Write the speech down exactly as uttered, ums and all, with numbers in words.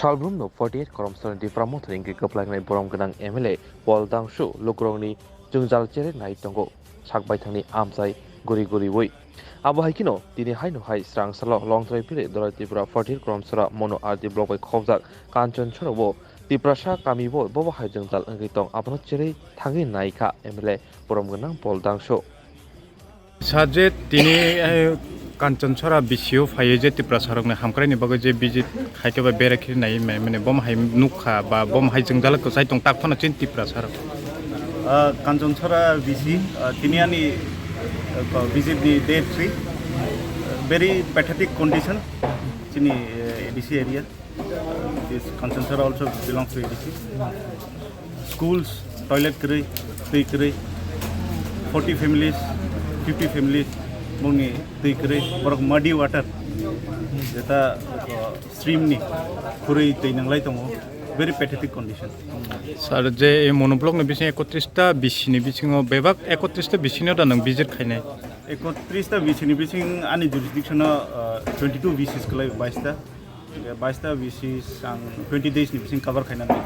Salbrumno forty eight Koromsora ni Tipra Mothani wngwi kwplainai borom gwnang M L A Paul Dangshu lukurokni jwngjal cherwi nai tongo, sak baithangni amchai guri guriwi. Abo hai kheno tini haino hai srang salo Longtrai Biri Dolai Tripura forty eight Koromsora Mono R D block bai khobjak Kanchonsorao Tiprasa kami bo bobo hai jwngjal wngwi tong, abono cherwi thangwi nai kha M L A borom gwnang Paul Dangshu. Sir, je tini, eh, Kanchonchora B C O phaiwi je Tiprasarokni hamkraini bagwi je visit khaikhe ba berai khiri nai mane bomo hai nukha ba bomo hai jwngjal kwchai tong tak phano chini Tiprasarok. Ah, Kanchonchora B C, ah, tini ani, ah, visit ni day three, very pathetic condition chini, eh, A D C area. This Kanchonchora also belongs to A D C. Schools, toilet kwrwi, twi kwrwi, forty families, fifty families, bongni twi kwrwi, borok muddy water, jeta, uh, stream ni khurwi twi nanglai tongo, very pathetic condition. Sir, je ei monoblock ni bising ekotris ta B C ni bisingo bebak ekotris ta B C no da nang visit khainai? Ekotris ta B C ni bising ani jurisdiction o, uh, twenty two B Cs kwlai, bais ta. Bais ta B Cs ang twenty days ni bising cover khaina nai.